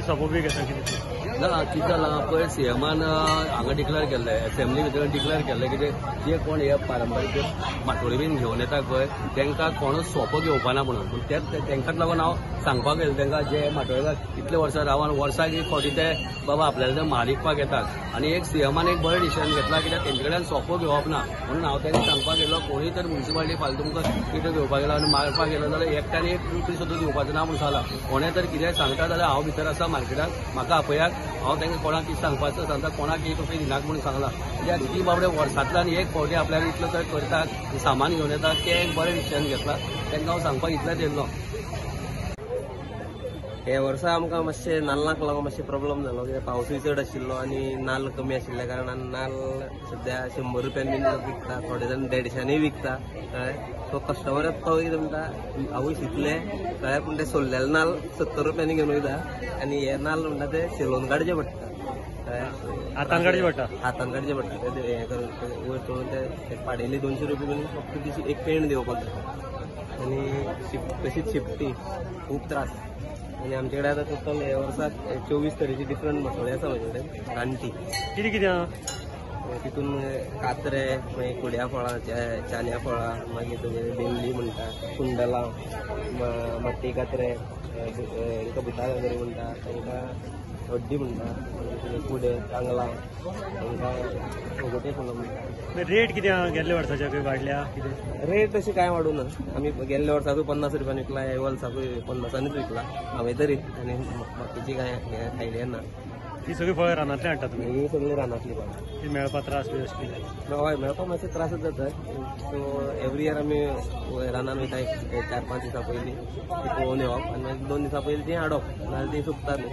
सोपो बी घेता कितें ना कितें जालां पळय सीएमान हांगा डिक्लेअर केल्लें एसेंब्ली भितर डिक्लेअर केल्लें कितें जे कोण हे पारंपारीक माटोळी बीन घेवन येता पळय तांकां कोणूच सोपो घेवपा ना म्हणून पूण तेच तांकांच लागून हांव सांगपाक गेलो तांकां जे माटोळेकार इतले वर्सां रावन वर्साक एक फावटी ते बाबा आपल्याला ते म्हाल विकपाक येतात आनी एक सीएमान एक बरें डिसिजन घेतला कित्याक तेंचे कडल्यान सोपो घेवप ना म्हणून हांव तांकां सांगपाक गेलो कोणूय तर म्युनिसिपालिटी फाल्यां तुमकां कितें घेवपाक गेलो आनी मारपाक गेलो जाल्यार एकट्यान एक रुपी सुद्दां दिवपाचो ना म्हणून सांगला. कोणें तर कितेंय सांगता जाल्यार हांव भितर आसा मार्केटाक म्हाका आपयात हांव तांकां कोणाक कितें सांगपाचो सांगता कोणाक एक रुपया दिनाक म्हणून सांगला. कित्याक ती बाबडे वर्सांतल्यान एक फावटी आपल्याला इतलो तर करतात सामान घेवन येतात तें एक बरें डिसिजन घेतला तांकां हांव सांगपाक इतलेंच येयल्लो. हे वर्सा आमकां मातशें नाल्लाक लागून मातशें प्रॉब्लम जालो कित्याक पावसूय चड आशिल्लो आनी नाल्ल कमी आशिल्ल्या कारणान नाल्ल सद्या 100 रुपयान बीन विकता, थोडे जाण 150 विकता. कळ्ळें सो कस्टमर तो कितें म्हणटा आवय शितले कळ्ळें पूण ते सोल्लेले नाल्ल 70 रुपयांनी घेवन वयता आनी हे नाल्ल म्हणटा ते शेलोवन काडचे पडटा. कळ्ळें हातान काडचे पडटा, हातान काडचे पडटा ते हें करून वयर चडून ते पाडेली 200 रुपया बीन फक्त ती एक पेंट दिवपाक जाता आनी तशीच शिपटी खूब त्रास. आनी आमचे कडेन आतां टोटल हे वर्साक 24 तरेची डिफरंट मसोळे आसा म्हाजे कडेन रानटी. कितें कितें आहा तितून कात्रे, मागीर कुड्या फळां, चान्या फळां, मागीर तुजे बेंबली म्हणटा, कुंडलां, माट्टी कात्रे, तांकां भुता घागरी म्हणटा, तांकां हड्डी म्हणटा, मागीर तुजे कुडे, कांगलां, तांकां फोगोटे फुलां म्हणटा. रेट कितें आहा गेल्ल्या वर्साच्या खंय वाडल्या कितें? रेट तशी कांय वाडूं ना. आमी गेल्ल्या वर्साकूय 50 रुपयान विकला, ह्या वर्साकूय 50नीच विकला हांवें तरी, आनी बाकीची कांय आयडिया ना. ती सगळीं फळां रानांतली हाडटा तुमी? ही सगळीं रानांतली फळां. ती मेळपाक त्रास बी अशें कितें? हय मेळपाक मातशे त्रासच जाता. सो एवरी इयर आमी रानान वयता एक 4-5 दिसां पयलीं ती पळोवन येवप आनी मागीर 2 दिसां पयलीं ती हाडप, नाजाल्यार ती सुकता न्हू.